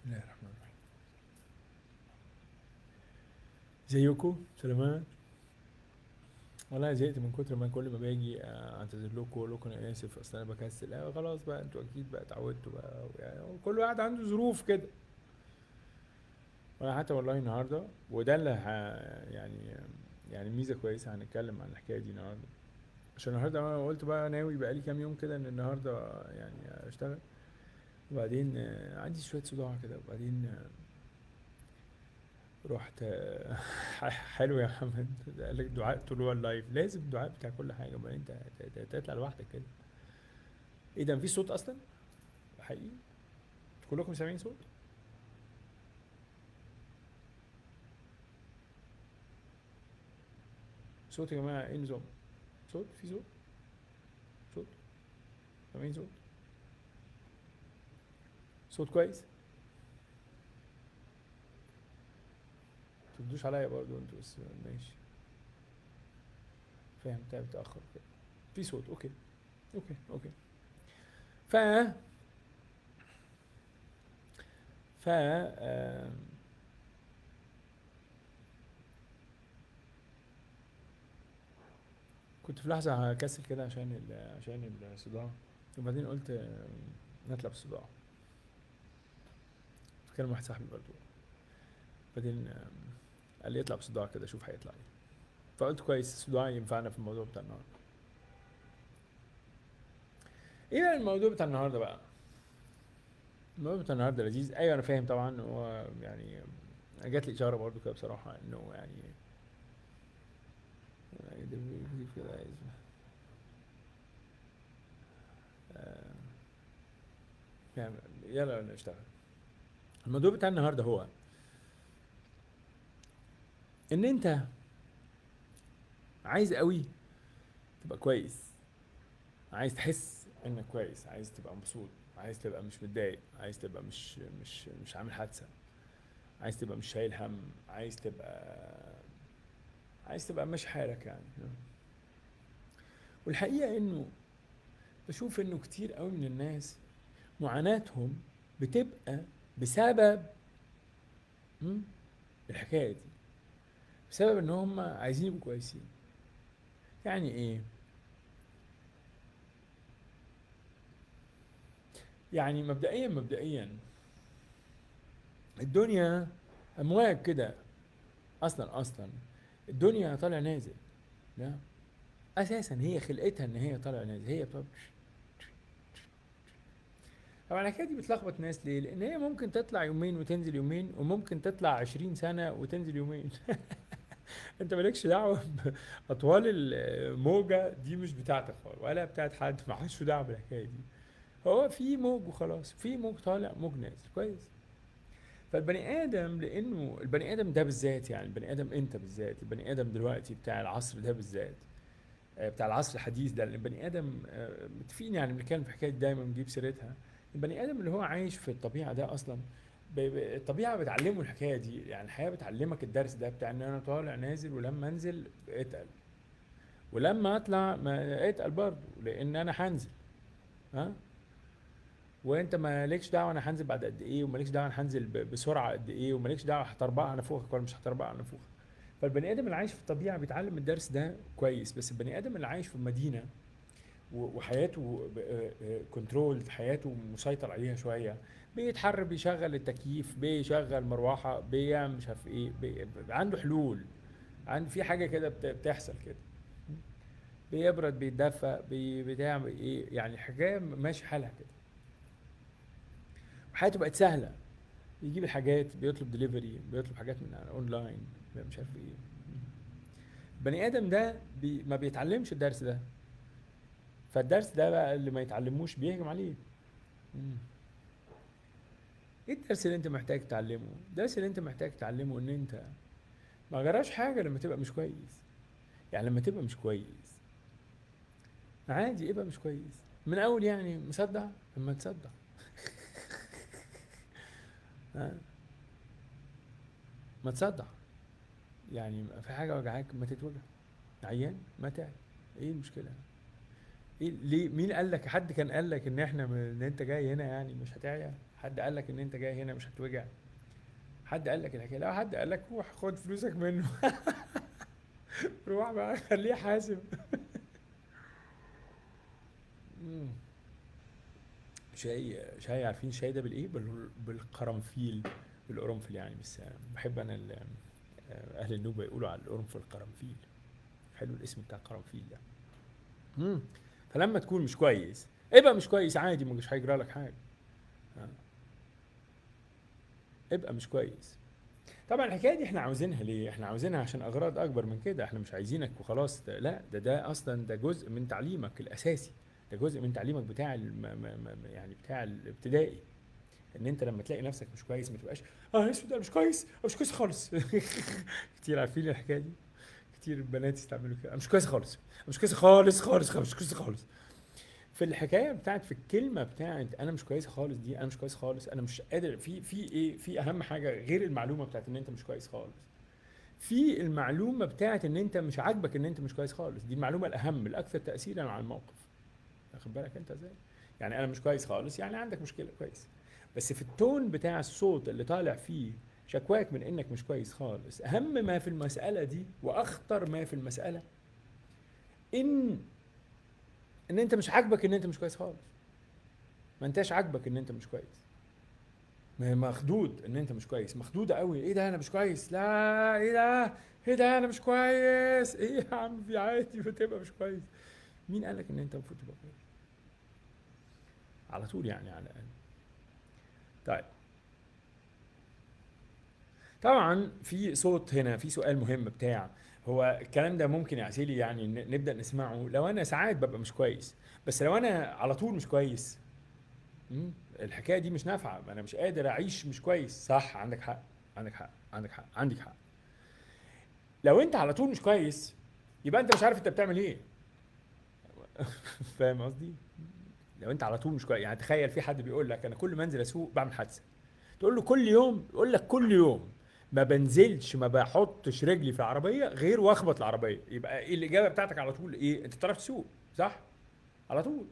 الله الرحمن الرحيم. ازيكم؟ سلامات. والله زهقت من كتر ما كل ما باجي اعتذر لكم واقول لكم انا اسف، اصل انا بكسل. خلاص بقى، انتوا اكيد بقى اتعودتوا بقى، وكل واحد عنده ظروف كده. وانا حتى والله النهارده، وده اللي يعني ميزة كويسة هنتكلم عن الحكاية دي النهارده، عشان النهارده انا قلت بقى ناوي بقى لي كام يوم كده ان النهارده اشتغل، وبعدين عندي شوية صداع كده، وبعدين رحت، حلو يا محمد، قال لك دعاء طلوع ال live، لازم دعاء بتاع كل حاجة، ما انت تطلع لوحدك كده. ايه ده، مفيش صوت اصلا؟ حقيقي كلكم سامعين صوت؟ صوت يا جماعة، ايه النظام؟ صوت؟ في صوت؟ صوت؟ سامعين صوت؟ صوت كويس؟ تردوش عليا برضو انتوا، بس ماشي، فاهم، تعب تأخر كده، في صوت. okay okay okay. ف ف كنت في لحظة هكسل كده عشان الصداع، وبعدين قلت نطلع بالصداع. فكان واحد صاحبي برضو، بعدين قال لي اطلع بصداع كده شوف هيطلع ايه، فقلت كويس الصداع ينفعنا في الموضوع بتاع النهارده. ايه بقى الموضوع بتاع النهارده بقى؟ الموضوع بتاع النهارده لذيذ. ايوه انا فاهم طبعا، هو جات لي اشارة برضو كده بصراحة انه كده عايز، يلا نشتغل. الموضوع بتاع النهارده هو ان انت عايز قوي تبقى كويس، عايز تحس انك كويس، عايز تبقى مبسوط، عايز تبقى مش متضايق، عايز تبقى مش عامل حادثة، عايز تبقى مش شايل هم، عايز تبقى ماشي حالك. والحقيقة انه بشوف انه كتير قوي من الناس معاناتهم بتبقى بسبب الحكاية دي، بسبب ان هم عايزين يبقوا كويسين. يعني ايه؟ يعني مبدئيا الدنيا امواج كده، اصلا الدنيا طالع نازل، لا اساسا هي خلقتها ان هي طالع نازل، هي بتبقى. طبعا الحكاية دي بتلخبط ناس ليه؟ لان هي ممكن تطلع يومين وتنزل يومين، وممكن تطلع 20 سنة وتنزل يومين. انت مالكش دعوه باطوال الموجه دي، مش بتاعتك خالص ولا بتاعت حد، ما حدش دعوه بالحكاية دي. هو في موج وخلاص، في موج طالع موج نازل، كويس. فالبني ادم، لانه البني ادم ده بالذات، يعني البني ادم انت بالذات، البني ادم دلوقتي بتاع العصر ده بالذات، بتاع العصر الحديث ده، البني ادم، متفقين بنتكلم في حكاية دايما بنجيب سيرتها، البني ادم اللي هو عايش في الطبيعة ده اصلا الطبيعة بتعلمه الحكاية دي، الحياة بتعلمك الدرس ده بتاع ان انا طالع نازل، ولما انزل اتقل، ولما اطلع ما اتقل برضه لان انا هنزل، ها، وانت مالكش دعوه انا هنزل بعد قد ايه، ومالكش دعوه انا هنزل بسرعة قد ايه، ومالكش دعوه هتربقها على نفوخك ولا مش هتربقها على نفوخك. فالبني ادم اللي عايش في الطبيعة بيتعلم الدرس ده كويس، بس البني ادم اللي عايش في المدينة وحياته كنترول، حياته مسيطر عليها شوية، بيتحر، بيشغل التكييف، بيشغل مروحة، بيعمل مش عارف ايه، عنده حلول، عنده في حاجة كده بتحصل كده، بيبرد، بيتدفى، بتعمل ايه، حاجة ماشي حالها كده، وحياته بقت سهلة، بيجيب الحاجات، بيطلب دليفري، بيطلب حاجات من اونلاين، مش عارف ايه. البني ادم ده ما بيتعلمش الدرس ده، فالدرس ده بقى اللي ما يتعلموش بيهجم عليه. ايه الدرس اللي انت محتاج تتعلمه؟ الدرس اللي انت محتاج تتعلمه ان انت ما جراش حاجة لما تبقى مش كويس. لما تبقى مش كويس عادي، ابقى مش كويس من اول، مصدع لما تصدع، ها؟ ما تصدع، في حاجة وجعاك ما تتوجع، عيان ما تعب، ايه المشكلة؟ ايه ليه؟ مين قال لك؟ حد كان قال لك ان احنا ان انت جاي هنا يعني مش هتعيا؟ حد قال لك ان انت جاي هنا مش هتوجع؟ حد قال لك الحكاية؟ لا، حد قال لك روح خد فلوسك منه. روح بقى خليه حاسب. شاي، عارفين الشاي ده بالايه؟ بالقرنفيل، بالقرنفل يعني. بس بحب انا اهل النوبة يقولوا على القرنفل قرنفيل، حلو الاسم بتاع قرنفيل ده. فلما تكون مش كويس ابقى مش كويس عادي، مش هيجرى لك حاجة. ابقى مش كويس. طبعا الحكاية دي احنا عاوزينها ليه؟ احنا عاوزينها عشان اغراض اكبر من كده. احنا مش عايزينك وخلاص، لا، ده اصلا ده جزء من تعليمك الاساسي، ده جزء من تعليمك بتاع يعني بتاع الابتدائي، ان انت لما تلاقي نفسك مش كويس ما تبقاش اسود انا مش كويس، انا مش كويس خالص. كتير عارفين الحكاية دي، كتير بنات يستعملوا كده، انا مش كويس خالص، انا مش كويس خالص خالص خالص، مش كويس خالص. في الحكاية بتاعت، في الكلمة بتاعت انا مش كويس خالص دي، انا مش كويس خالص، انا مش قادر، في ايه؟ في اهم حاجة غير المعلومة بتاعت ان انت مش كويس خالص، في المعلومة بتاعت ان انت مش عاجبك ان انت مش كويس خالص. دي المعلومة الاهم، الاكثر تاثيرا على الموقف. واخد بالك انت ازاي؟ يعني انا مش كويس خالص يعني عندك مشكلة، كويس، بس في التون بتاع الصوت اللي طالع فيه شكواك من انك مش كويس خالص. اهم ما في المسالة دي واخطر ما في المسالة ان انت مش عاجبك ان انت مش كويس خالص. ما انتش عاجبك ان انت مش كويس، ما مخدود ان انت مش كويس، مخدوده قوي. ايه ده انا مش كويس؟ لا، ايه ده؟ ايه ده انا مش كويس؟ ايه يا عم في عادي بتبقى مش كويس. مين قالك ان انت المفروض تبقى كويس على طول يعني على الاقل؟ طيب طبعا في صوت هنا، في سؤال مهم بتاع هو الكلام ده ممكن يا عسيلي يعني نبدأ نسمعه لو أنا ساعات ببقى مش كويس، بس لو أنا على طول مش كويس الحكاية دي مش نافعة، أنا مش قادر أعيش مش كويس. صح، عندك حق، عندك حق، عندك حق، عندك حق. لو أنت على طول مش كويس يبقى أنت مش عارف أنت بتعمل إيه. فاهم قصدي؟ لو أنت على طول مش كويس، يعني تخيل في حد بيقول لك أنا كل ما أنزل أسوق بعمل حادثة، تقول له كل يوم؟ يقول لك كل يوم ما بنزلش، ما بحطش رجلي في العربية غير واخبط العربية. يبقى ايه الاجابة بتاعتك على طول؟ ايه؟ انت بتعرف تسوق صح؟ على طول.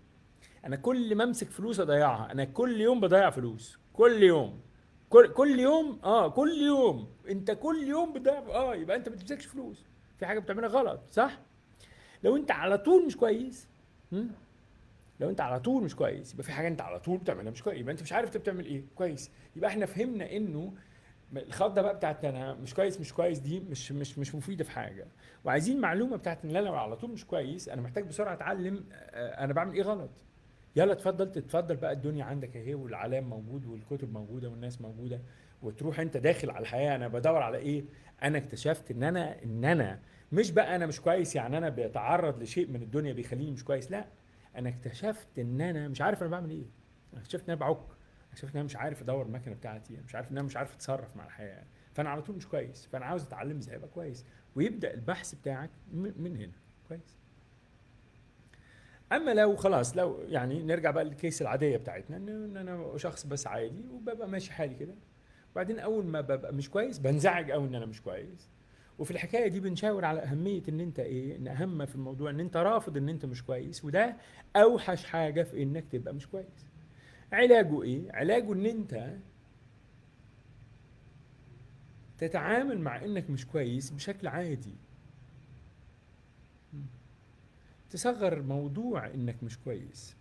انا كل ما امسك فلوس اضيعها، انا كل يوم بضيع فلوس، كل يوم، كل يوم، كل يوم، انت كل يوم بتضيع، يبقى انت ما بتمسكش فلوس، في حاجة بتعملها غلط صح؟ لو انت على طول مش كويس، لو انت على طول مش كويس يبقى في حاجة انت على طول بتعملها مش كويس، يبقى انت مش عارف انت بتعمل ايه كويس. يبقى احنا فهمنا انه الخضه بقى بتاعت انا مش كويس مش كويس دي مش مش مش مفيدة في حاجة، وعايزين معلومة بتاعت ان انا لو على طول مش كويس انا محتاج بسرعة اتعلم انا بعمل ايه غلط. يلا اتفضل، تتفضل بقى، الدنيا عندك اهي، والعلام موجود والكتب موجودة والناس موجودة، وتروح انت داخل على الحياة. انا بدور على ايه؟ انا اكتشفت ان انا مش بقى انا مش كويس يعني انا بتعرض لشيء من الدنيا بيخليني مش كويس، لا، انا اكتشفت ان انا مش عارف انا بعمل ايه، انا اكتشفت ان انا بعك، اكتشفت ان انا مش عارف ادور المكنه بتاعتي، مش عارف ان انا مش عارف اتصرف مع الحياة، فانا على طول مش كويس، فانا عاوز اتعلم ازاي ابقى كويس. ويبدا البحث بتاعك من هنا كويس. اما لو خلاص، لو يعني نرجع بقى للكيس العادية بتاعتنا، ان انا شخص بس عادي وببقى ماشي حالي كده، وبعدين اول ما ببقى مش كويس بنزعج قوي ان انا مش كويس. وفي الحكاية دي بنشاور على اهمية ان انت ايه، ان اهم في الموضوع ان انت رافض ان انت مش كويس، وده اوحش حاجة في انك تبقى مش كويس. علاجه ايه؟ علاجه ان انت تتعامل مع انك مش كويس بشكل عادي، تصغر موضوع انك مش كويس،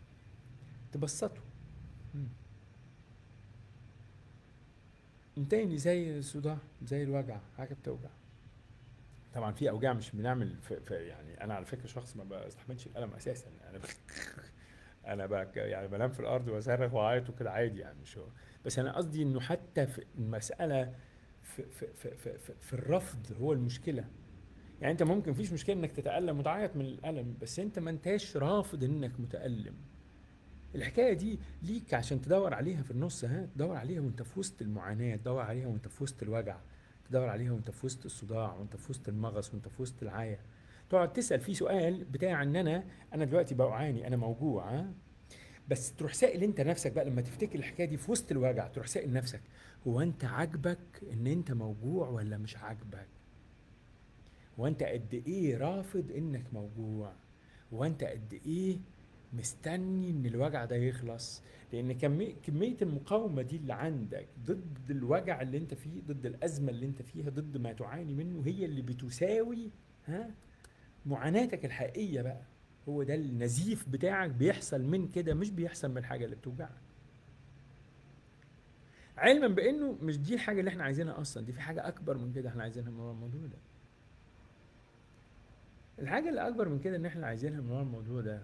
تبسطه. تاني زي الصداع، زي الوجع، حاجة بتوجع. طبعا في اوجاع مش بنعمل في يعني انا على فكرة شخص ما بستحملش الالم اساسا، انا يعني بنام في الارض واصرخ واعيط وكده عادي يعني، مش هو. بس انا قصدي انه حتى في المسالة في في في في, في, في الرفض هو المشكلة. يعني انت ممكن مفيش مشكلة انك تتالم وتعيط من الالم، بس انت ما انتاش رافض انك متالم. الحكاية دي ليك عشان تدور عليها في النص، ها، تدور عليها وانت في وسط المعاناة، تدور عليها وانت في وسط الوجع، تدور عليها وانت في وسط الصداع، وانت في وسط المغص، وانت في وسط العايه. تقعد تسال في سؤال بتاع ان انا دلوقتي بعاني، انا موجوع، ها؟ بس تروح سائل انت نفسك بقى لما تفتكر الحكاية دي في وسط الوجع، تروح سائل نفسك هو انت عاجبك ان انت موجوع ولا مش عاجبك؟ هو انت قد ايه رافض انك موجوع؟ هو انت قد ايه مستني ان الوجع ده يخلص، لان كمية المقاومة دي اللي عندك ضد الوجع اللي انت فيه، ضد الازمة اللي انت فيها، ضد ما تعاني منه، هي اللي بتساوي ها معاناتك الحقيقية بقى. هو ده النزيف بتاعك بيحصل من كده، مش بيحصل من الحاجة اللي بتوجعك. علما بانه مش دي الحاجة اللي احنا عايزينها اصلا، دي في حاجة اكبر من كده احنا عايزينها من ورا الموضوع ده. الحاجة اللي اكبر من كده ان احنا عايزينها من ورا الموضوع ده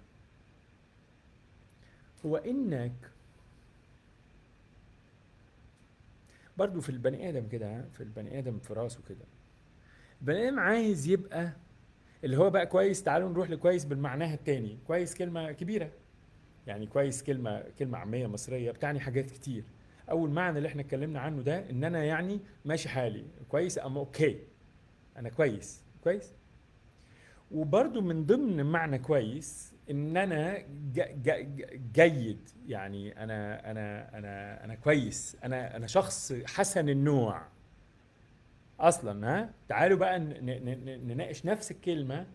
هو انك برضو في البني ادم كده، في البني ادم في راسه كده، البني ادم عايز يبقى اللي هو بقى كويس. تعالوا نروح لكويس بالمعناها التاني. كويس كلمة كبيرة، يعني كويس كلمة عامية مصرية بتعني حاجات كتير. اول معنى اللي احنا اتكلمنا عنه ده ان انا يعني ماشي حالي كويس، اما okay انا كويس كويس. وبرضو من ضمن معنى كويس ان انا جيد، يعني انا انا انا انا كويس، انا شخص حسن النوع اصلا. ها تعالوا بقى نناقش نفس الكلمة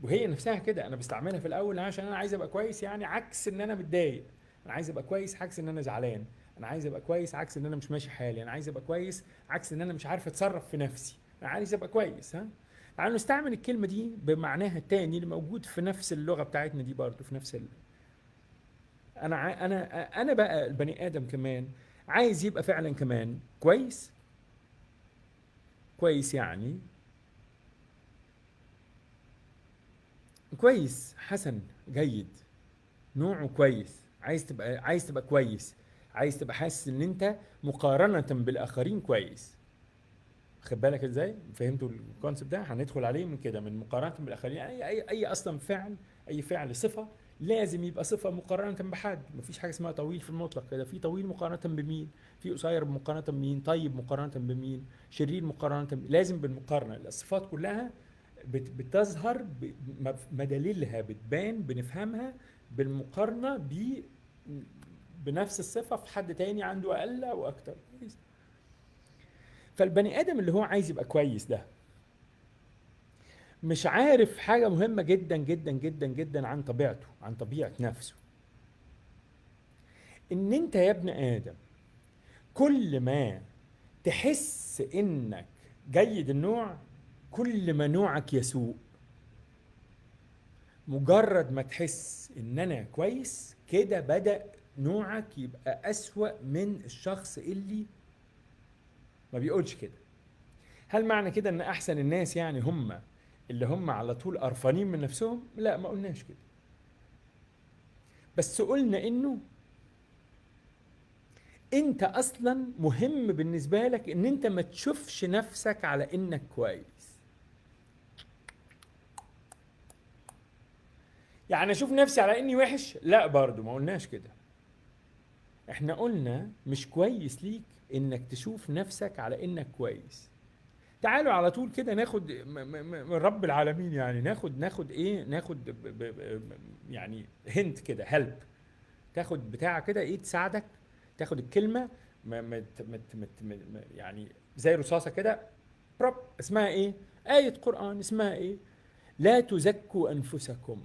وهي نفسها كده. انا بستعملها في الاول عشان انا عايز ابقى كويس، يعني عكس ان انا متضايق، انا عايز ابقى كويس عكس ان انا زعلان، انا عايز ابقى كويس عكس ان انا مش ماشي حالي، انا عايز ابقى كويس عكس ان انا مش عارف اتصرف في نفسي، انا عايز ابقى كويس. ها تعالوا نستعمل الكلمة دي بمعناها التاني اللي موجود في نفس اللغة بتاعتنا دي برضو، في نفس انا بقى البني ادم كمان عايز يبقى فعلا كمان كويس. كويس يعني كويس، حسن، جيد، نوعه كويس. عايز تبقى كويس، عايز تبقى حاسس ان انت مقارنة بالاخرين كويس. خد بالك ازاي؟ فهمتوا ال concept ده؟ هندخل عليه من كده، من مقارنة بالاخرين. يعني اي اصلا فعل، اي فعل صفة لازم يبقى صفة مقارنة بحد. مفيش حاجة اسمها طويل في المطلق كده، في طويل مقارنة بمين، في قصير مقارنة بمين، طيب مقارنة بمين، شرير مقارنة بمين، لازم بالمقارنة. الصفات كلها بتظهر مدللها، بتبان، بنفهمها بالمقارنة بنفس الصفة في حد تاني عنده أقل أو أكتر. كويس. فالبني آدم اللي هو عايز يبقى كويس ده مش عارف حاجة مهمة جدا جدا جدا جدا عن طبيعته، عن طبيعة نفسه. إن أنت يا ابن آدم كل ما تحس إنك جيد النوع كل ما نوعك يسوء. مجرد ما تحس إن أنا كويس كده بدأ نوعك يبقى أسوأ من الشخص اللي ما بيقولش كده. هل معنى كده إن أحسن الناس يعني هم اللي هم على طول قرفانين من نفسهم؟ لا، ما قلناش كده، بس قلنا إنه أنت أصلا مهم بالنسبة لك إن أنت ما تشوفش نفسك على إنك كويس. يعني أشوف نفسي على إني وحش؟ لا، برضو ما قلناش كده. احنا قلنا مش كويس ليك إنك تشوف نفسك على إنك كويس. تعالوا على طول كده ناخد من رب العالمين، يعني ناخد ايه، ناخد يعني هنت كده، هلب، تاخد بتاع كده ايه تساعدك، تاخد الكلمة ما يعني زي رصاصة كده، برب، اسمها ايه؟ آية قرآن اسمها ايه؟ لا تزكوا أنفسكم،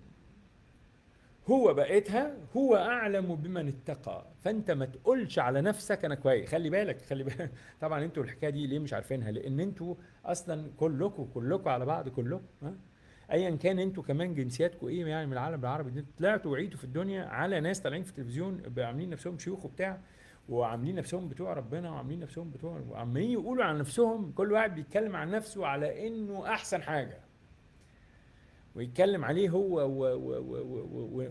هو بقيتها هو أعلم بمن اتقى. فأنت ما تقولش على نفسك أنا كويس. خلي بالك، خلي بالك. طبعا انتوا الحكاية دي ليه مش عارفينها؟ لأن انتوا أصلا كلكم على بعض، كلكم ها؟ أيا كان انتوا كمان جنسياتكم إيه يعني من العالم العربي، انتوا طلعتوا وعيتوا في الدنيا على ناس طالعين في التلفزيون عاملين نفسهم شيوخ وبتاع، وعاملين نفسهم بتوع ربنا، وعاملين نفسهم بتوع، وعمالين يقولوا عن نفسهم، كل واحد بيتكلم عن نفسه على إنه أحسن حاجة، ويتكلم عليه هو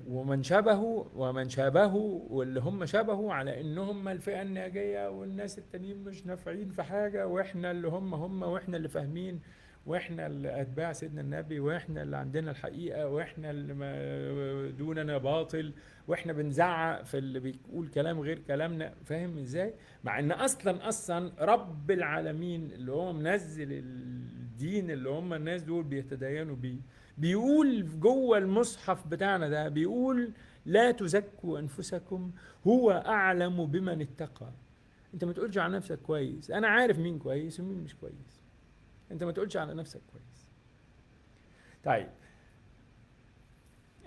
ومن شبهه ومن شابهه واللي هم شبهه على انهم الفئة الناجية والناس التانيين مش نافعين في حاجة، واحنا اللي هم واحنا اللي فاهمين، واحنا اللي اتباع سيدنا النبي، واحنا اللي عندنا الحقيقة، واحنا اللي ما دوننا باطل، واحنا بنزعق في اللي بيقول كلام غير كلامنا. فاهم ازاي؟ مع ان اصلا رب العالمين اللي هو منزل الدين اللي هم الناس دول بيتدينوا بيه، بيقول جوه المصحف بتاعنا ده، بيقول لا تزكوا انفسكم هو اعلم بمن اتقى. انت ما تقولش على نفسك كويس، انا عارف مين كويس ومين مش كويس. انت ما تقولش على نفسك كويس. طيب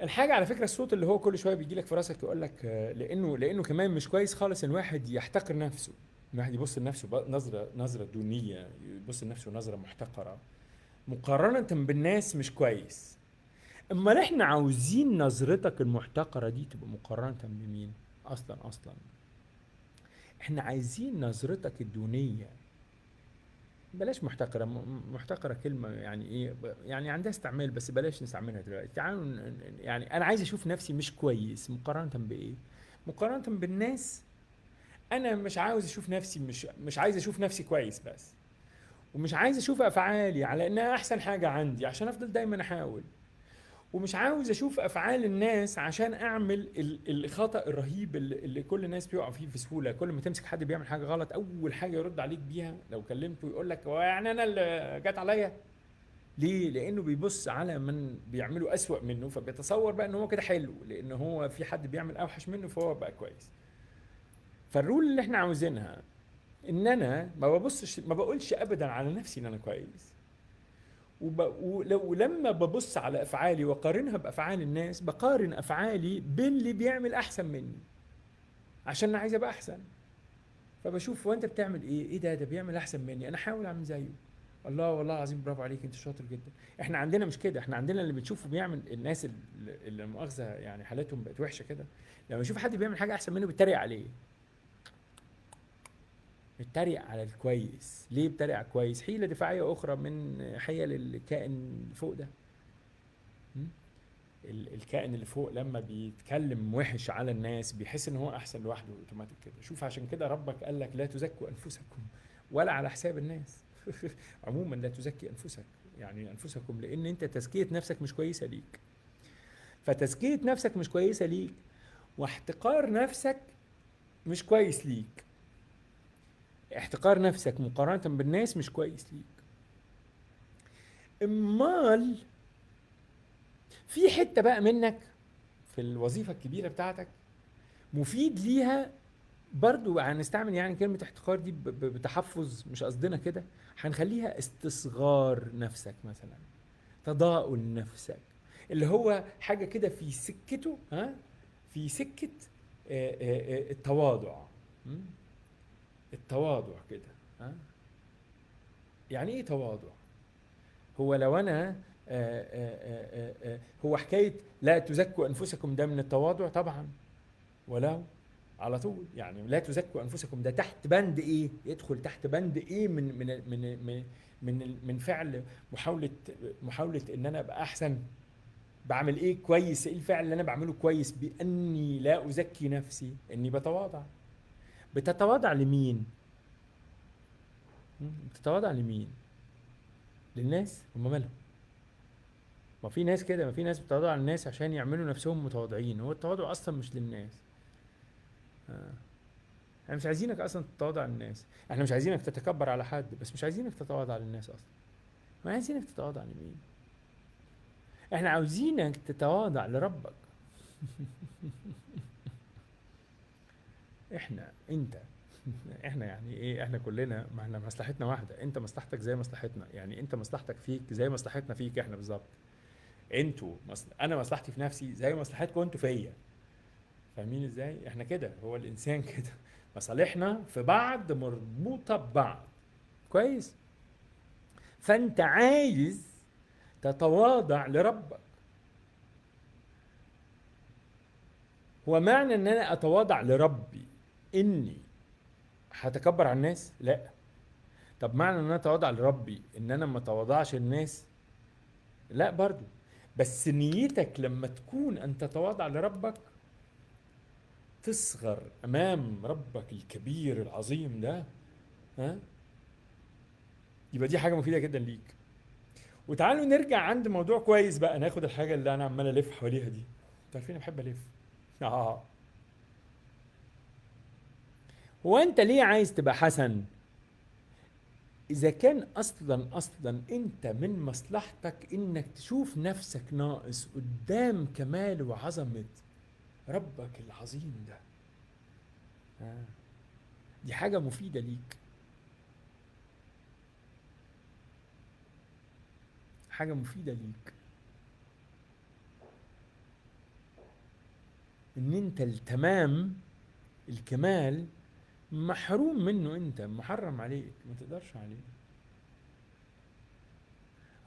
الحاجة على فكرة الصوت اللي هو كل شوية بيجي لك في راسك يقول لك، لانه كمان مش كويس خالص ان واحد يحتقر نفسه، ان واحد يبص لنفسه نظره دونية، يبص لنفسه نظره محتقره مقارنة بالناس، مش كويس. اما احنا عاوزين نظرتك المحتقره دي تبقى مقارنة بمين؟ اصلا احنا عايزين نظرتك الدونيه، بلاش محتقرة، محتقرة كلمة يعني ايه، يعني عندها استعمال بس بلاش نستعملها دلوقتي. تعالوا يعني انا عايز اشوف نفسي مش كويس مقارنة بايه؟ مقارنة بالناس. انا مش عاوز اشوف نفسي مش عايز اشوف نفسي كويس بس، ومش عايز اشوف افعالي على انها احسن حاجة عندي عشان افضل دايما احاول، ومش عاوز اشوف افعال الناس عشان اعمل الخطأ الرهيب اللي كل الناس بيقعوا فيه بسهولة. كل ما تمسك حد بيعمل حاجة غلط اول حاجة يرد عليك بيها لو كلمته يقول لك هو يعني انا اللي جت عليا ليه؟ لانه بيبص على من بيعملوا اسوأ منه فبيتصور بقى ان هو كده حلو، لان هو في حد بيعمل اوحش منه فهو بقى كويس. فالرول اللي احنا عاوزينها ان انا ما ببصش، ما بقولش ابدا على نفسي ان انا كويس، ولما ببص على افعالي وقارنها بافعال الناس بقارن افعالي باللي بيعمل احسن مني عشان انا عايز ابقى احسن. فبشوف وانت بتعمل ايه، ايه ده بيعمل احسن مني، انا احاول اعمل زيه. الله والله العظيم برافو عليك انت شاطر جدا. احنا عندنا مش كده، احنا عندنا اللي بتشوفه بيعمل، الناس اللي مؤاخذة يعني حالتهم بقت وحشة كده، لما يشوف حد بيعمل حاجة احسن منه بيتريق عليه، بيتريق على الكويس. ليه بيتريق على الكويس؟ حيله دفاعية اخرى من حيل الكائن فوق ده. الكائن اللي فوق لما بيتكلم وحش على الناس بيحس ان هو احسن لوحده اوتوماتيك كده. شوف عشان كده ربك قال لك لا تزكوا انفسكم ولا على حساب الناس. عموما لا تزكي انفسك، يعني انفسكم، لان انت تزكيه نفسك مش كويسة ليك. فتزكيه نفسك مش كويسة ليك، واحتقار نفسك مش كويس ليك. احتقار نفسك مقارنة بالناس مش كويس ليك. امال في حتة بقى منك في الوظيفة الكبيرة بتاعتك مفيد ليها برضو، هنستعمل يعني كلمة احتقار دي بتحفظ، مش قصدنا كده، هنخليها استصغار نفسك مثلا، تضاؤل نفسك، اللي هو حاجة كده في سكته، ها، في سكة التواضع. التواضع كده، ها؟ يعني ايه تواضع؟ هو لو انا هو حكاية لا تزكوا انفسكم ده من التواضع طبعا، ولو على طول يعني لا تزكوا انفسكم ده تحت بند ايه؟ يدخل تحت بند ايه من من من من من, من فعل محاولة ان انا ابقى احسن. بعمل ايه كويس؟ ايه الفعل اللي انا بعمله كويس باني لا ازكي نفسي؟ اني بتواضع. بتتواضع لمين؟ بتتواضع لمين؟ للناس؟ هم مالهم؟ ما في ناس كده، ما في ناس بتتواضع للناس عشان يعملوا نفسهم متواضعين. هو التواضع اصلا مش للناس. احنا مش عايزينك اصلا تتواضع للناس، احنا مش عايزينك تتكبر على حد، بس مش عايزينك تتواضع للناس اصلا. ما عايزينك تتواضع لمين؟ احنا عاوزينك تتواضع لربك. احنا، انت، احنا يعني ايه؟ احنا كلنا، ما احنا مصلحتنا واحدة. انت مصلحتك زي مصلحتنا، يعني انت مصلحتك فيك زي مصلحتنا فيك احنا بالظبط. انتوا انا مصلحتي في نفسي زي مصلحتكم انتوا فيا. فاهمين ازاي؟ احنا كده، هو الانسان كده، مصالحنا في بعض مربوطة ببعض. كويس؟ فانت عايز تتواضع لربك. هو معنى ان انا اتواضع لربي اني هتكبر على الناس؟ لا. طب معنى ان انا اتواضع لربي ان انا ما اتواضعش للناس؟ لا برضو. بس نيتك لما تكون ان تتواضع لربك تصغر امام ربك الكبير العظيم ده، ها، يبقى دي حاجة مفيدة جدا ليك. وتعالوا نرجع عند موضوع كويس بقى، ناخد الحاجة اللي انا عمال الف حواليها دي. انتوا عارفين انا بحب الف. هو انت ليه عايز تبقى حسن اذا كان اصلا انت من مصلحتك انك تشوف نفسك ناقص قدام كمال وعظمة ربك العظيم ده؟ دي حاجة مفيدة ليك، حاجة مفيدة ليك. ان انت التمام الكمال محروم منه، انت محرم عليك، ما تقدرش عليه.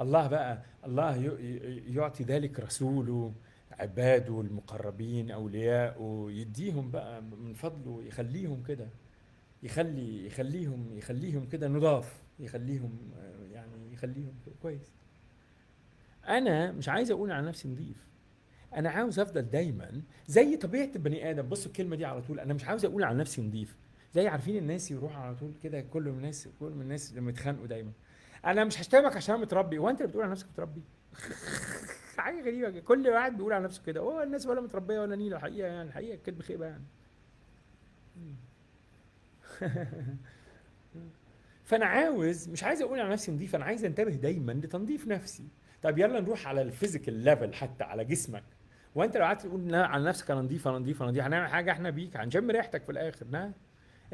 الله بقى، الله يعطي ذلك رسوله، عباده المقربين، اولياءه، يديهم بقى من فضله، يخليهم كده، يخليهم كده نضاف، يخليهم يعني يخليهم كويس. انا مش عايز اقول على نفسي نضيف، انا عاوز افضل دايما زي طبيعة البني ادم. بصوا الكلمة دي على طول، انا مش عاوز اقول على نفسي نضيف. زي عارفين الناس يروحوا على طول كده، كل الناس لما يتخانقوا دايما، انا مش هشتمك عشان متربي. هو انت اللي بتقول على نفسك متربي؟ حاجة غريبة، كل واحد بيقول على نفسه كده. هو الناس ولا متربيه ولا نيله الحقيقة، يعني الحقيقة الكذب خيبه يعني. فانا عاوز، مش عايز اقول على نفسي نضيف، انا عايز انتبه دايما لتنظيف نفسي. طب يلا نروح على ال physical level، حتى على جسمك. وانت لو قعدت تقول على نفسك انا نضيف انا نضيف انا نضيف، هنعمل حاجة احنا بيك؟ هنشم ريحتك في الاخر. لا،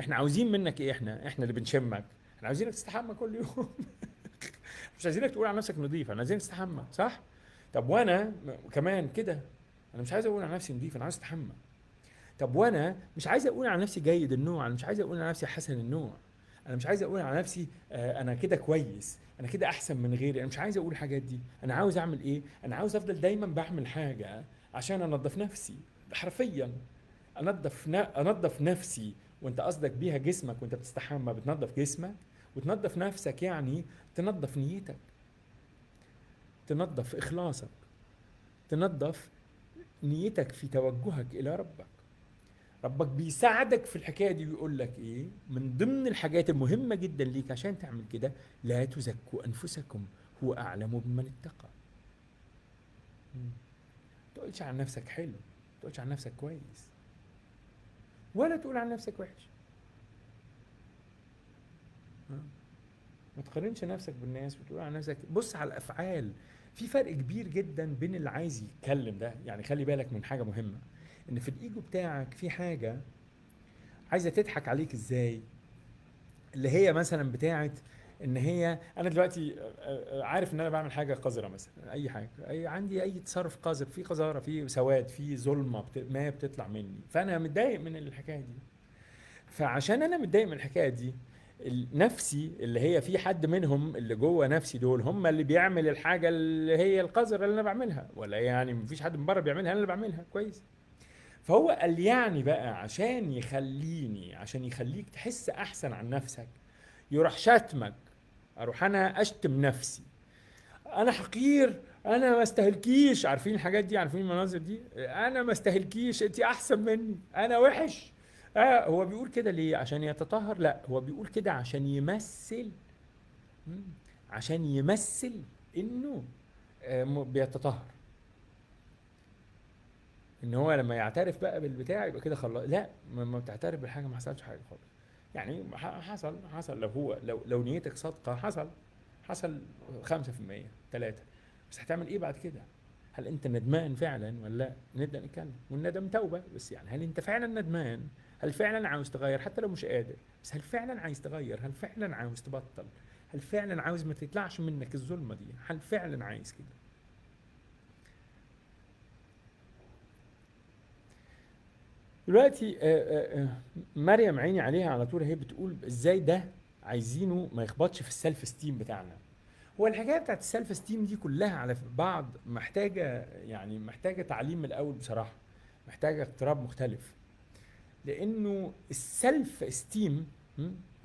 احنا عاوزين منك ايه؟ احنا اللي بنشمك، احنا عاوزينك تستحمى كل يوم. مش عايزينك تقول على نفسك نضيف، احنا عايزينك تستحمى، صح؟ طب وانا كمان كده، انا مش عايز اقول على نفسي نضيف، انا عاوز استحمى. طب وانا مش عايز اقول على نفسي جيد النوع، انا مش عايز اقول على نفسي حسن النوع، انا مش عايز اقول على نفسي انا كده كويس، انا كده احسن من غيري، انا مش عايز اقول الحاجات دي. انا عاوز اعمل ايه؟ انا عاوز افضل دايما بعمل حاجة عشان انظف نفسي، حرفيا انظف نفسي. وانت قصدك بيها جسمك، وانت بتستحمى بتنظف جسمك وتنظف نفسك، يعني تنظف نيتك، تنظف اخلاصك، تنظف نيتك في توجهك الى ربك. ربك بيساعدك في الحكاية دي، بيقول لك ايه من ضمن الحاجات المهمة جدا ليك عشان تعمل كده: لا تزكوا انفسكم هو اعلم بمن اتقى. ما تقولش عن نفسك حلو، ما تقولش عن نفسك كويس، ولا تقول عن نفسك وحش. ما تقارنش نفسك بالناس وتقول عن نفسك. بص على الافعال، في فرق كبير جدا بين اللي عايز يتكلم ده. يعني خلي بالك من حاجة مهمة، ان في الايجو بتاعك في حاجة عايزه تضحك عليك. ازاي؟ اللي هي مثلا بتاعت ان هي انا دلوقتي عارف ان انا بعمل حاجة قذرة مثلا، اي حاجة، اي عندي اي تصرف قذر، في قذاره، في سواد، في ظلمه ما بتطلع مني، فانا متضايق من الحكاية دي. فعشان انا متضايق من الحكاية دي، نفسي اللي هي في حد منهم اللي جوه نفسي دول هم اللي بيعمل الحاجة اللي هي القذرة اللي انا بعملها، ولا يعني مفيش حد من بره بيعملها، انا اللي بعملها، كويس. فهو قال يعني بقى عشان يخليني، عشان يخليك تحس احسن عن نفسك، يروح شتمك. اروح انا اشتم نفسي، انا حقير، انا ما استهلكيش. عارفين الحاجات دي؟ عارفين المناظر دي؟ انا ما استهلكيش، انت احسن مني، انا وحش. هو بيقول كده ليه؟ عشان يتطهر؟ لا، هو بيقول كده عشان يمثل، عشان يمثل انه بيتطهر، ان هو لما يعترف بقى بالبتاع يبقى كده خلاص. لا، ما بتعترف بالحاجة ما حصلش حاجة خالص. يعني حصل لو هو لو نيتك صادقة حصل 5% 3، بس هتعمل ايه بعد كده؟ هل انت ندمان فعلا ولا لا؟ نبدا نتكلم، والندم توبه. بس يعني هل انت فعلا ندمان؟ هل فعلا عاوز تغير حتى لو مش قادر؟ بس هل فعلا عايز تغير؟ هل فعلا عاوز تبطل؟ هل فعلا عاوز ما تطلعش منك الظلمة دي؟ هل فعلا عايز كده؟ دلوقتي مريم عيني عليها على طول، هي بتقول ازاي ده عايزينه ما يخبطش في ال self esteem بتاعنا. هو الحكاية بتاعت ال self esteem دي كلها على بعض محتاجه، يعني محتاجه تعليم من الاول بصراحة، محتاجه اقتراب مختلف. لانه ال self esteem،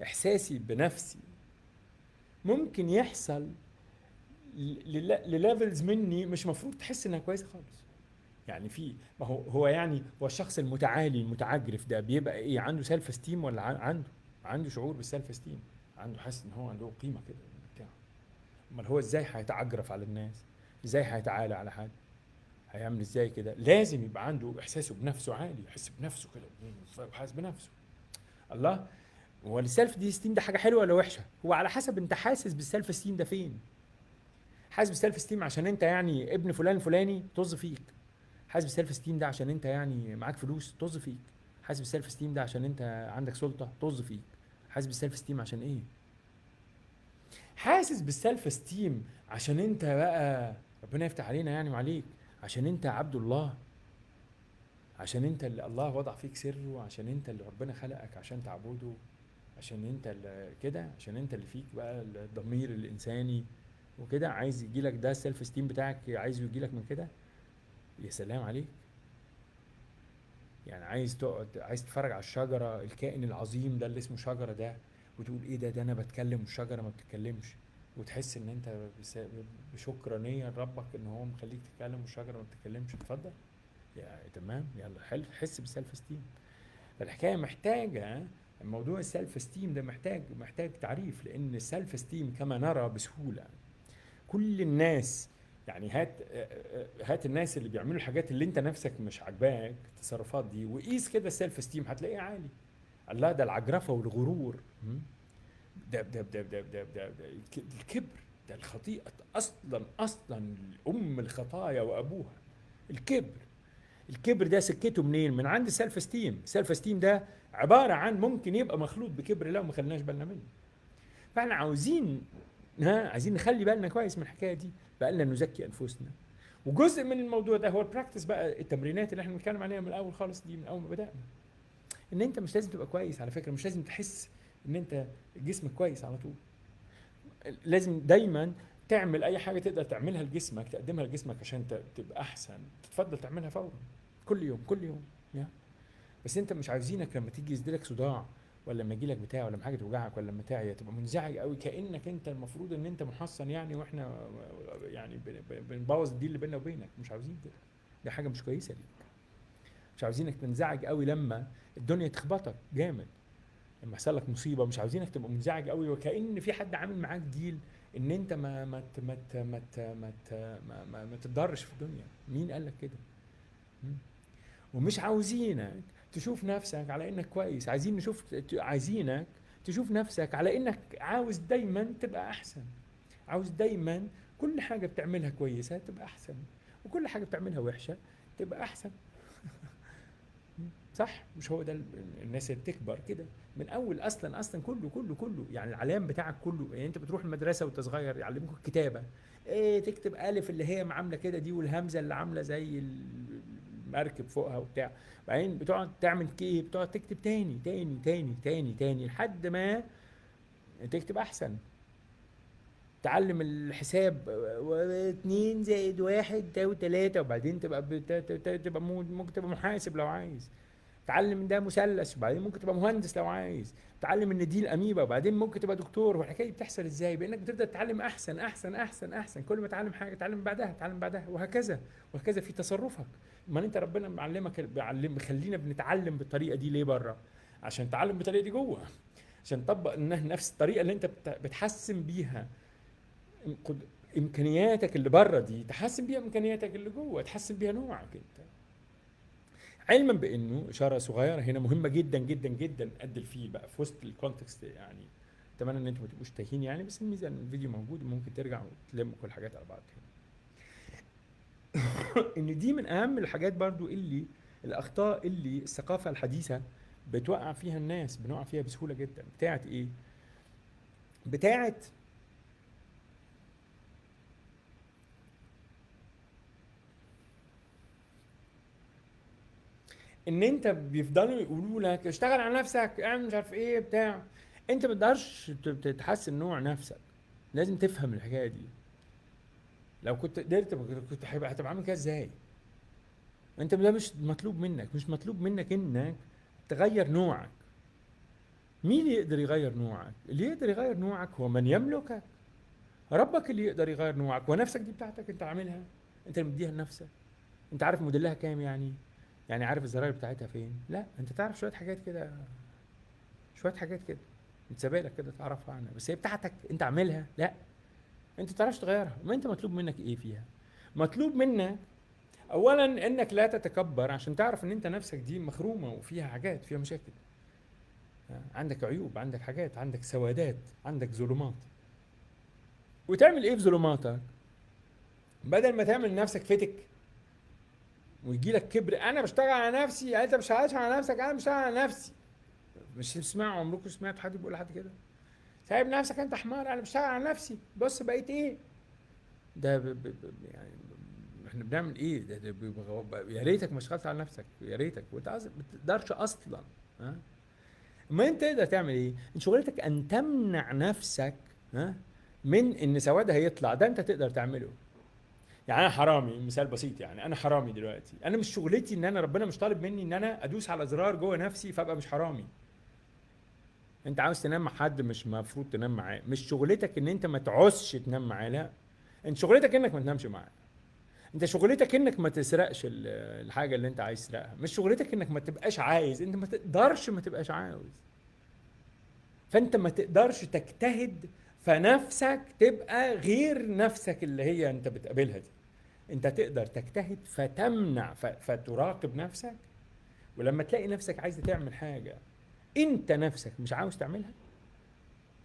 احساسي بنفسي، ممكن يحصل ل levels مني مش مفروض تحس انها كويسة خالص. يعني في ما هو يعني هو الشخص المتعالي المتعجرف ده بيبقى ايه؟ عنده self esteem ولا عنده شعور بال self esteem؟ عنده حاسس ان هو عنده قيمة كده بتاع. امال هو ازاي هيتعجرف على الناس؟ ازاي هيتعالى على حد؟ هيعمل ازاي كده؟ لازم يبقى عنده احساسه بنفسه عالي، يحس بنفسه كده وحاسس بنفسه. الله، هو ال self دي esteem ده حاجة حلوة ولا وحشة؟ هو على حسب انت حاسس بال self esteem ده فين. حاسس بال self esteem عشان انت يعني ابن فلان الفلاني، طز فيك. حاسس بال self esteem ده عشان انت يعني معاك فلوس، طز فيك. حاسس بال self esteem ده عشان انت عندك سلطة، طز فيك. حاسس بال self esteem عشان ايه؟ حاسس بال self esteem عشان انت بقى ربنا يفتح علينا يعني وعليك، عشان انت عبد الله، عشان انت اللي الله وضع فيك سره، عشان انت اللي ربنا خلقك عشان تعبده، عشان انت اللي كده، عشان انت اللي فيك بقى الضمير الانساني وكده، عايز يجيلك ده ال self esteem بتاعك، عايزه يجيلك من كده. يا سلام عليك. يعني عايز تقعد، عايز تتفرج على الشجرة، الكائن العظيم ده اللي اسمه شجرة ده، وتقول ايه ده، ده انا بتكلم والشجرة ما بتتكلمش، وتحس ان انت بشكرانيه لربك ان هو مخليك تتكلم والشجرة ما بتتكلمش. اتفضل يا تمام، يلا حلو، حس بال self esteem. فالحكايه محتاجه، موضوع ال self esteem ده محتاج تعريف، لان ال self esteem كما نرى بسهولة كل الناس، يعني هات الناس اللي بيعملوا الحاجات اللي انت نفسك مش عاجباك التصرفات دي، وقيس كده ال self esteem هتلاقيه عالي. الله، ده العجرفه والغرور، ده ده ده ده ده ده, ده الكبر، ده الخطيئة اصلا ام الخطايا وابوها الكبر. الكبر ده سكته منين؟ من عند ال self esteem. ال self esteem ده عبارة عن ممكن يبقى مخلوط بكبر لو ما خلناش بالنا منه. فاحنا عاوزين نخلي بالنا كويس من الحكاية دي، بقى لنا نزكي انفسنا. وجزء من الموضوع ده هو ال practice بقى، التمرينات اللي احنا بنتكلم عليها من الاول خالص دي، من اول ما بدانا، ان انت مش لازم تبقى كويس على فكرة، مش لازم تحس ان انت جسمك كويس على طول، لازم دايما تعمل اي حاجة تقدر تعملها لجسمك، تقدمها لجسمك عشان تبقى احسن، تتفضل تعملها فورا كل يوم كل يوم يا. بس انت مش عاوزينك لما تيجي يزدلك صداع، ولا لما يجيلك بتاع، ولا لما حاجة توجعك، ولا لما تعيا تبقى منزعج قوي، كانك انت المفروض ان انت محصن يعني، واحنا يعني بنبوظ الديل اللي بيننا وبينك. مش عاوزين كده، دي حاجة مش كويسة ليك. مش عاوزينك تنزعج قوي لما الدنيا تخبطك جامد، لما يحصل لك مصيبة، مش عاوزينك تبقى منزعج قوي وكأن في حد عامل معاك ديل ان انت ما ما ما ما ما ما, ما, ما تتضرش في الدنيا. مين قال لك كده؟ ومش عاوزينك تشوف نفسك على انك كويس، عايزينك تشوف نفسك على انك عاوز دايما تبقى احسن، عاوز دايما كل حاجة بتعملها كويسة تبقى احسن، وكل حاجة بتعملها وحشة تبقى احسن. صح؟ مش هو ده الناس اللي بتكبر كده من اول اصلا كله كله كله، يعني العلام بتاعك كله. يعني انت بتروح المدرسة وانت صغير يعلموك الكتابة، ايه، تكتب الف اللي هي عامله كده دي، والهمزة اللي عامله زي المركب فوقها وبتاع، بعدين بتقعد تعمل كيه، بتقعد تكتب تاني تاني تاني تاني تاني لحد ما تكتب احسن. تعلم الحساب، 2 زائد 1 تساوي 3، وبعدين تبقى ممكن تبقى محاسب لو عايز. تعلم ده مثلث، وبعدين ممكن تبقى مهندس لو عايز. تعلم ان دي الاميبا، وبعدين ممكن تبقى دكتور. والحكاية دي بتحصل ازاي؟ بانك بتبدا تتعلم احسن احسن احسن احسن، كل ما تعلم حاجة تعلم بعدها، تعلم بعدها، وهكذا وهكذا في تصرفك. ما انت ربنا معلمك، مخلينا بنتعلم بالطريقة دي ليه بره؟ عشان تتعلم بالطريقة دي جوه، عشان تطبق نفس الطريقة اللي انت بتحسن بيها امكانياتك اللي بره دي، تحسن بيها امكانياتك اللي جوه، تحسن بيها نوعك انت. علما بانه اشارة صغيرة هنا مهمة جدا جدا جدا قد الفيل بقى في وسط ال context، يعني اتمنى ان انتم ما تبقوش تايهين يعني، بس الميزة ان الفيديو موجود وممكن ترجع وتلم كل الحاجات على بعض تاني. ان دي من اهم الحاجات برضو اللي الاخطاء اللي الثقافة الحديثة بتوقع فيها الناس، بنقع فيها بسهولة جدا. بتاعت ايه؟ بتاعت ان انت بيفضلوا يقولوا لك اشتغل على نفسك، اعمل مش عارف ايه بتاع. انت ما تقدرش تحسن نوع نفسك، لازم تفهم الحكاية دي. لو كنت قدرت كنت هتبقى عامل كده ازاي؟ انت ده مش مطلوب منك، مش مطلوب منك انك تغير نوعك. مين يقدر يغير نوعك؟ اللي يقدر يغير نوعك هو من يملكك، ربك اللي يقدر يغير نوعك. ونفسك دي بتاعتك انت عاملها، انت اللي مديها لنفسك، انت عارف موديلها كام يعني، يعني عارف الزراير بتاعتها فين؟ لا، انت تعرف شوية حاجات كده، شوية حاجات كده انت سابقلك كده تعرفها عنها، بس هي بتاعتك انت عاملها. لا، انت تعرفش تغيرها. ما انت مطلوب منك ايه فيها؟ مطلوب منك اولا انك لا تتكبر، عشان تعرف ان انت نفسك دي مخرومه وفيها حاجات، فيها مشاكل، عندك عيوب، عندك حاجات، عندك سوادات، عندك ظلمات. وتعمل ايه في ظلماتك؟ بدل ما تعمل نفسك فتك ويجي لك كبر، انا بشتغل على نفسي، يعني انت مش عايش على نفسك، انا بشتغل على نفسي. مش تسمعوا، عمركم سمعتوا حد بيقول لحد كده؟ سايب نفسك انت حمار، انا بشتغل على نفسي، بص بقيت ايه ده. يعني احنا بنعمل ايه ده، يا ريتك ما اشتغلت على نفسك، يا ريتك، وانت ما تقدرش اصلا. ها، ما انت تقدر تعمل ايه؟ انت شغلتك ان تمنع نفسك ها من ان سوادها هيطلع، ده انت تقدر تعمله. يعني انا حرامي، مثال بسيط، يعني انا حرامي دلوقتي، انا مش شغلتي ان انا، ربنا مش طالب مني ان انا ادوس على زرار جوه نفسي فابقى مش حرامي. انت عاوز تنام مع حد مش مفروض تنام معاه، مش شغلتك ان انت ما تعوزش تنام معاه، لا، انت شغلتك انك ما تنامش معاه. انت شغلتك انك ما تسرقش الحاجة اللي انت عايز تسرقها، مش شغلتك انك ما تبقاش عايز، انت ما تقدرش ما تبقاش عاوز. فانت ما تقدرش تجتهد فنفسك تبقى غير نفسك اللي هي انت بتقابلها دي. انت تقدر تجتهد فتمنع فتراقب نفسك، ولما تلاقي نفسك عايز تعمل حاجة انت نفسك مش عاوز تعملها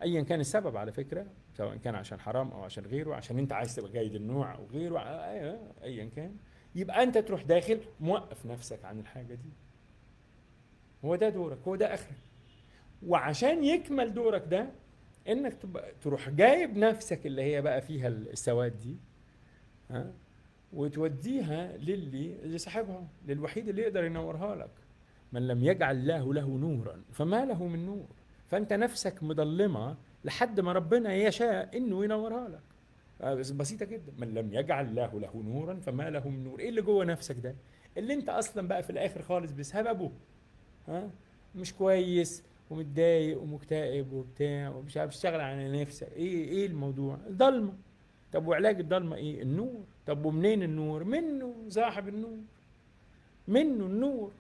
ايا كان السبب على فكرة، سواء كان عشان حرام او عشان غيره، عشان انت عايز تبقى جيد النوع او غيره، ايا كان، يبقى انت تروح داخل موقف نفسك عن الحاجة دي. هو ده دورك، هو ده اخرك. وعشان يكمل دورك ده انك تبقى تروح جايب نفسك اللي هي بقى فيها السواد دي، ها، وتوديها للي صاحبها، للوحيد اللي يقدر ينورها لك. من لم يجعل الله له نورا فما له من نور. فانت نفسك مظلمة لحد ما ربنا يشاء انه ينورها لك. بس بسيطة جدا، من لم يجعل الله له نورا فما له من نور. ايه اللي جوه نفسك ده اللي انت اصلا بقى في الاخر خالص بسببه ها مش كويس ومتضايق ومكتئب وبتاع ومش عارف تشتغل على نفسك؟ ايه الموضوع؟ الضلمة. طب وعلاج الضلمة ايه؟ النور. طب ومنين النور؟ منه صاحب النور، منه النور،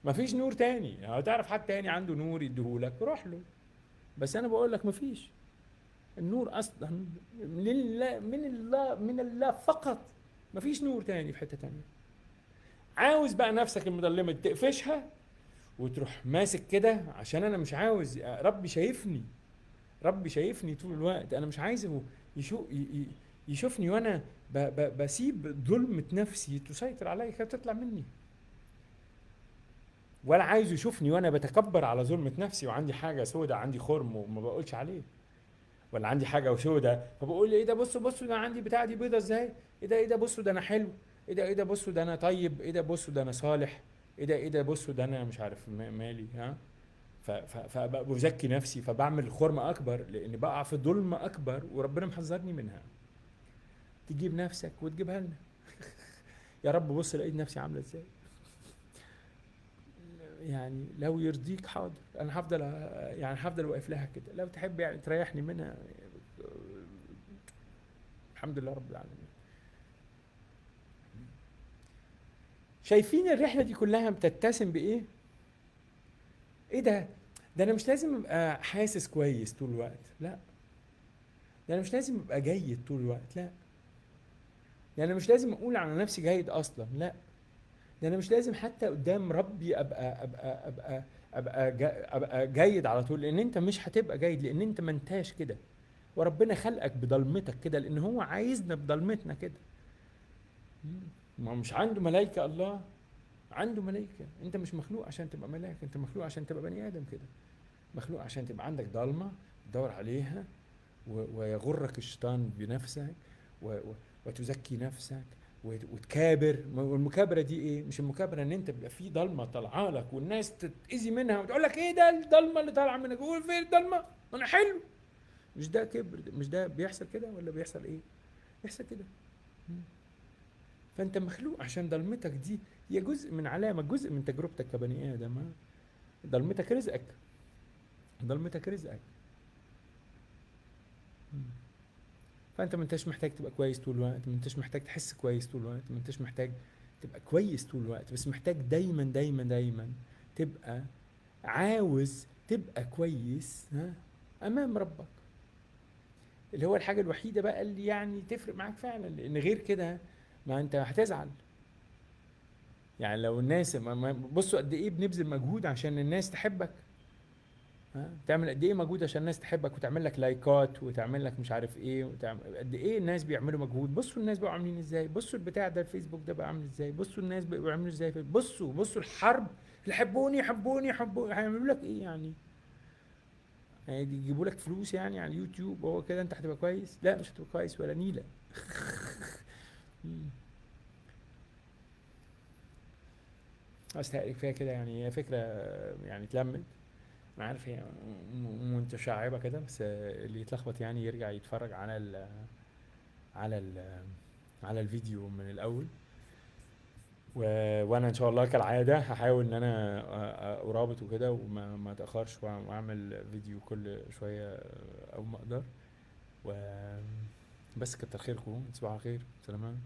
مفيش نور تاني. لو تعرف حد تاني عنده نور يديهولك روح له، بس انا بقول لك مفيش. النور اصلا لله، من الله، من الله فقط، مفيش نور تاني في حتة تانية. عاوز بقى نفسك المظلمة تقفشها وتروح ماسك كده، عشان انا مش عاوز، ربي شايفني، ربي شايفني طول الوقت، انا مش عايزه يشوفني وانا بسيب ظلمة نفسي تسيطر عليا كده تطلع مني، ولا عايز يشوفني وانا بتكبر على ظلمة نفسي وعندي حاجة سودة، عندي خرم وما بقولش عليه، ولا عندي حاجة سودة فبقول ايه ده، بصوا بصوا ده عندي بتاع دي بيضة ازاي، ايه ده ايه ده بصوا ده انا حلو، ايه ده ايه ده بصوا ده انا طيب، ايه ده بصوا ده انا صالح، ايه ده ايه ده بصوا ده انا مش عارف مالي، ها. فبزكي نفسي، فبعمل خرم اكبر لان بقع في ظلمة اكبر وربنا محذرني منها. تجيب نفسك وتجيبها لنا. يا رب بص لقيت نفسي عاملة ازاي، يعني لو يرضيك حاضر، انا هفضل، يعني هفضل واقف لها كده، لو تحب يعني تريحني منها. الحمد لله رب العالمين. شايفين الرحلة دي كلها بتتسم بإيه؟ إيه ده؟ ده أنا مش لازم أبقى حاسس كويس طول الوقت، لا. ده أنا مش لازم أبقى جيد طول الوقت، لا. ده أنا مش لازم أقول على نفسي جيد أصلا، لا. ده أنا مش لازم حتى قدام ربي أبقى جيد على طول، لأن أنت مش هتبقى جيد، لأن أنت ما انتاش كده، وربنا خلقك بضلمتك كده، لأن هو عايزنا بضلمتنا كده. ما مش عنده ملائكة، الله عنده ملائكة. انت مش مخلوق عشان تبقى ملاك، انت مخلوق عشان تبقى بني ادم كده، مخلوق عشان تبقى عندك ضلمة تدور عليها ويغرك الشيطان بنفسك وتزكي نفسك وتكابر. والمكابرة دي ايه؟ مش المكابرة ان انت بيبقى في ضلمة طالعة لك والناس تتأذي منها وتقول لك ايه ده الضلمة اللي طالعة منك، قول فين الضلمة، انا حلو. مش ده كبر؟ مش ده بيحصل كده ولا بيحصل ايه؟ بيحصل كده. فانت مخلوق عشان ضلمتك دي هي جزء من علامك، جزء من تجربتك كبني ادم. ضلمتك رزقك، ضلمتك رزقك. فانت ما انتش محتاج تبقى كويس طول الوقت، ما انتش محتاج تحس كويس طول الوقت، ما انتش محتاج تبقى كويس طول الوقت، بس محتاج دايما دايما دايما تبقى عاوز تبقى كويس، ها، امام ربك، اللي هو الحاجة الوحيدة بقى اللي يعني تفرق معاك فعلا، لان غير كده ما انت هتزعل. يعني لو الناس ما بصوا قد ايه بنبذل مجهود عشان الناس تحبك، ها، تعمل قد ايه مجهود عشان الناس تحبك وتعمل لك لايكات وتعمل لك مش عارف ايه، وتعمل قد ايه الناس بيعملوا مجهود. بصوا الناس بقوا عاملين ازاي، بصوا البتاع ده الفيسبوك ده بقى عامل ازاي، بصوا الناس بقوا بيعملوا ازاي، بصوا الحرب اللي حبوني حبوني حبوني، هيعملوا لك ايه يعني؟ يعني يجيبوا لك فلوس يعني على اليوتيوب وهو كده انت هتبقى كويس؟ لا مش هتبقى كويس ولا نيلة. مم. بس تهيألي كفاية كده يعني، هي فكرة يعني اتلمت. انا عارف هي متشعبة كده، بس اللي يتلخبط يعني يرجع يتفرج على على الفيديو من الاول. وانا ان شاء الله كالعادة هحاول ان انا ارابط وكده، وما ما اتاخرش، واعمل فيديو كل شوية او ما اقدر. بس كتر خيركم، تصبحوا على خير، سلام.